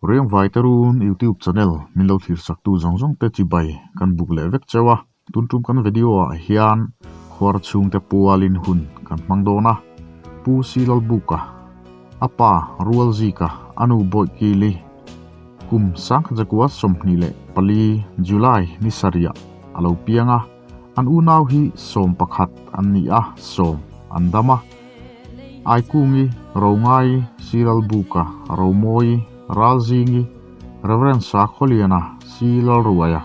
Riangvai te run youtube channel min lo thlir sak tu zawng zawng te chibai kan buk leh vek cheu a, tun tum kan video ah hian khuar chhung te pualin hun kan hmang dawn a, Pu Silalbuka, a pa Rualzika, a nu Bawihkili, kum Sangkhajakua 24 July ni sarih ah a lo piang a, an unau hi 11 an ni a, sawm an dam a. Aikungi, Rongai, Silalbuka, Romawi, Ralzingi, Rev. Sakhawliana, Si Lalruaia,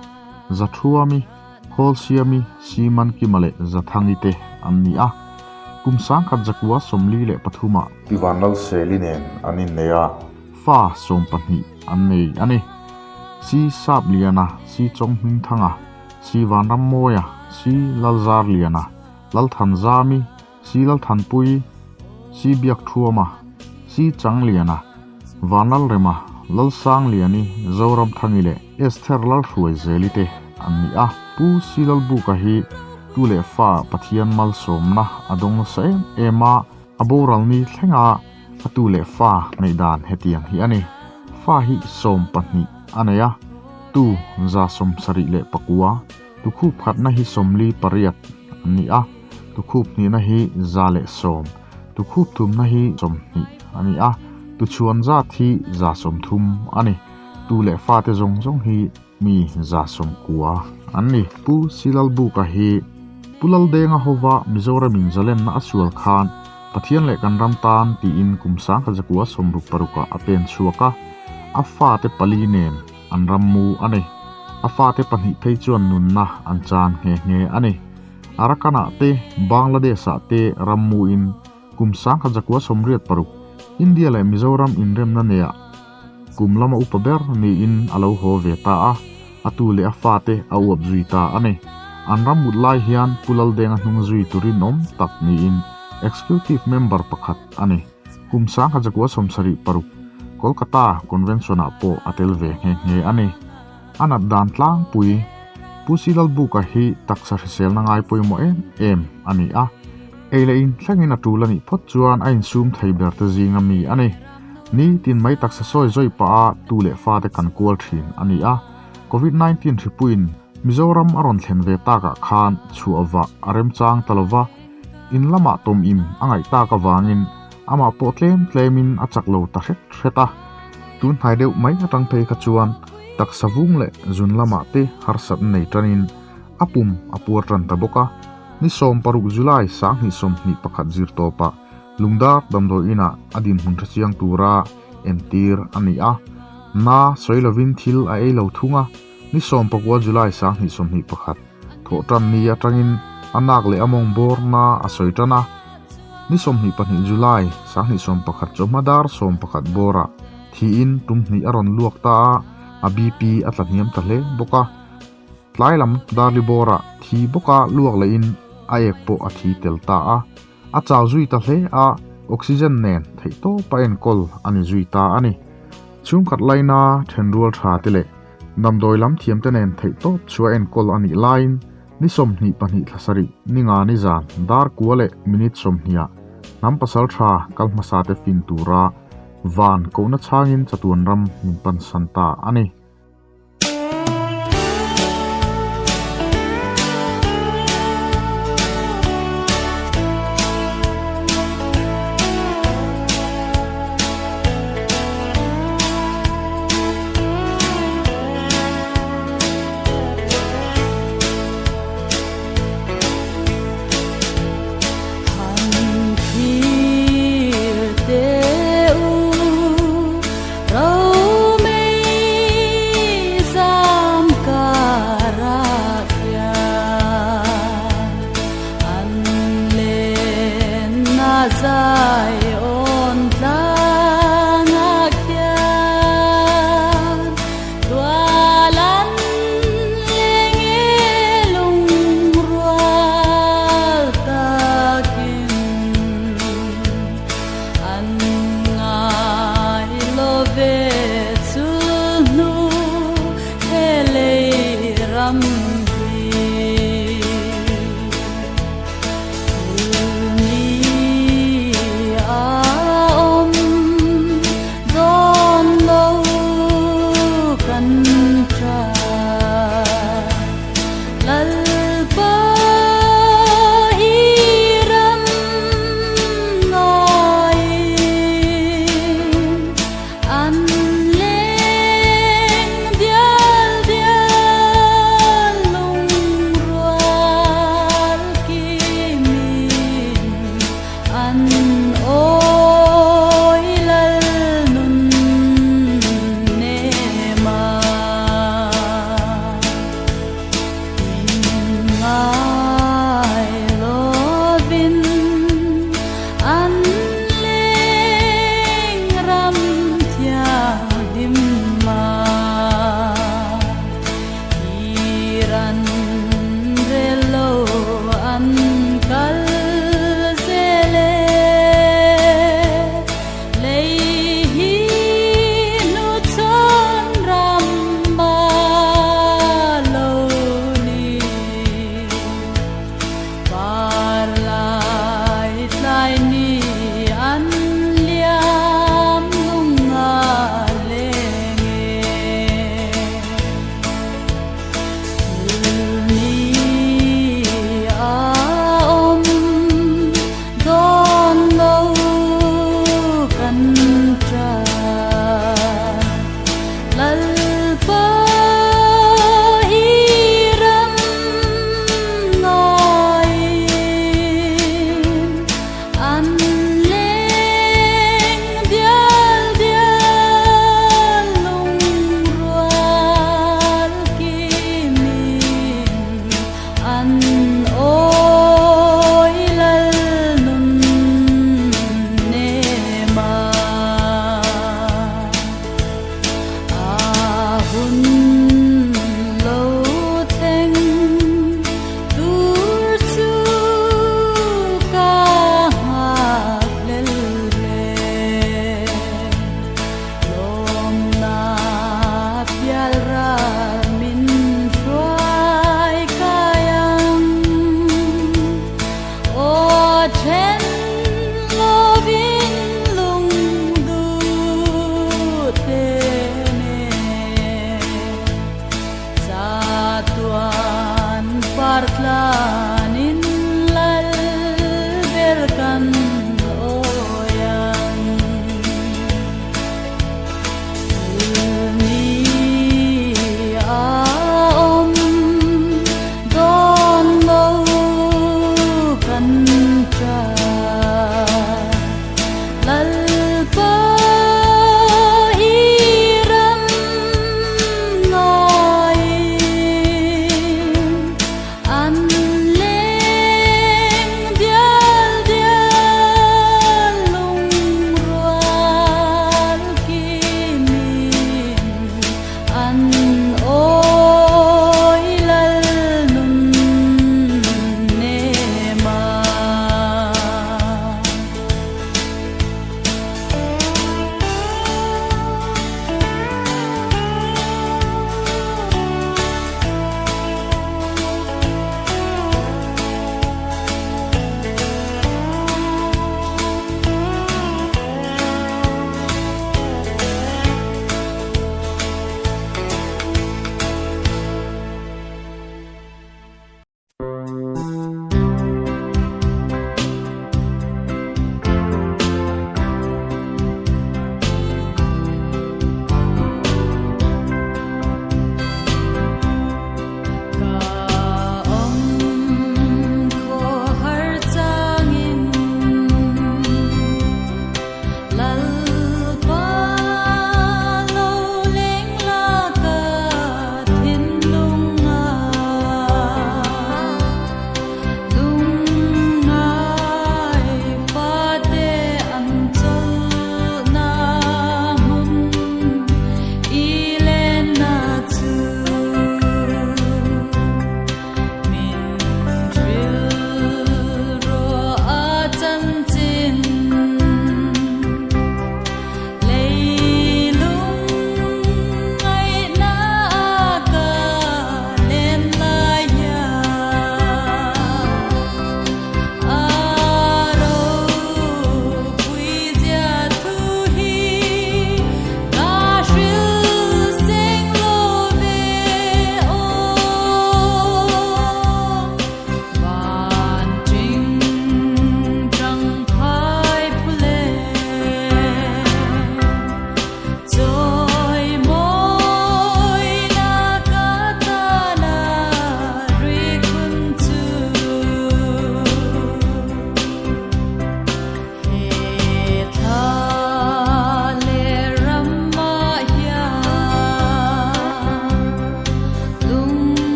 Zathuami, Khawlsiami, Si Mankima leh Zathangi te an ni a. Kum 1943 ah. Pi Vanlalseli nen an innei a, fa 12 an nei a ni. Si Sapliana, Si Chawnghmingthanga, Si Vanrammawia, Si Lalzarliana, Lalthanzami, Si Lalthanpui, Si Biakthuama, Si Changliana, Vanlalrema, Lalsangliani, Zoramthangi leh Esther Lalhruaizeli te an ni a. Pu Si Lalbuka hi tu leh fa Pathian malsawmna a dawng nasa em em a, a boral ni thlenga a tu leh fa neih dan hetiang hi a ni. Fa hi 12 a nei a, tu 79, tukhup khatna hi 48 an ni a. Tukhup hnihna hi 110, tukhup thumna hi 20 a ni a, tuchhuan zat hi 130 a ni. Tu leh fate zawng zawng hi mi 90 an ni. Pu Silalbuka hi Pu Laldenga hova Mizoramin zalenna a sual khan Pathian leh kan ram tan tiin kum 1966 ah a pen chhuak a, a fate pali nen an ram mu a ni. A fate pahnih phei chuan nunna an chan nghe nghe a ni. Arakan-ah te, Bangladesh-ah te rammuin kum 1986 India leh Mizoram inremna neah kum lama upa ber niin a lo haw ve ta a, a tu leh a fate a uap zui ta a ni. An ram mut lai hian Pu Laldenga hnung zui tu rinawm tak niin Executive Member pakhat a ni. Kum 1976 Kolkata Convention-ah pawh a tel ve nghe nghe a ni. A nat dan tlangpui Pu Silalbuka hi taksa hriselna ngai pawimawh em em a ni a, ei leh in thlengin a tul a nih phawt chuan a insum thei ber te zinga mi a ni. Ni tin mai taksa sawi zawi pah a tu leh fate kan kual thin a ni a, Covid 19 hripuiin Mizoram a rawn thlen ve takah khan chhuah vah a remchang ta lova, in lamah tawm im a ngaih tak avangin amah pawh tlem tlemin a chak lo ta hret hret a. Tun hnai deuh mai atang phei kha chuan taksa vung leh zun lamah te harsatna nei tanin a pum a puar tan ta bawk a. Ni 16 July 2021 zir tawpah Lungdar damdawi inah a dinhmun hre chiang tura entir a ni a. Na sawi lovin thil a ei lo thung a. Ni 19 July 2021 thawh tan ni atangin a nak leh a mawng bawr na a sawi tan a. Ni 22 July 2021 chawhma dar 11 bawrah thiin tum hnih a rawn luak ta a, a BP a tla hniam ta hle bawk a. Tlai lam darli bawrah thi bawka luak lehin a ek pawh a thi tel ta a. A chau zui ta hle a, oxygen nen theihtawpa enkawl a ni zui ta a ni. Chhungkhat laina thenrual tha te leh damdawi lam thiamte nen theihtawp chhuah enkawl a nih laiin ni 22 thla sarih ni nga ni zan dar kua leh minute 20 ah hnam pasal tha kal hmasa te fin tura van kohna chhangin chatuan ram min pansan ta a ni. Kan kal zel e. Lei hi nu chhawn ram ma lo ni. Par lai tlai ni an liam lung a leng e. Ni a awm dawn lo kan tan. Lalpa i ram ngaiin an leng dial dial lungrual kimin an awi lal nun nem a. A hun lo thleng tur chu ka nghak hlel hle. Lawmna pial ral min hruai kai ang. Aw then lovin lung duh te nen chatuan par tlanin lal ber kan awi ang. Ni a awm dawn lo kan tan. Lalpa i ram ngaiin an leng dial dial lungrual kimin an awi lal nun nem a.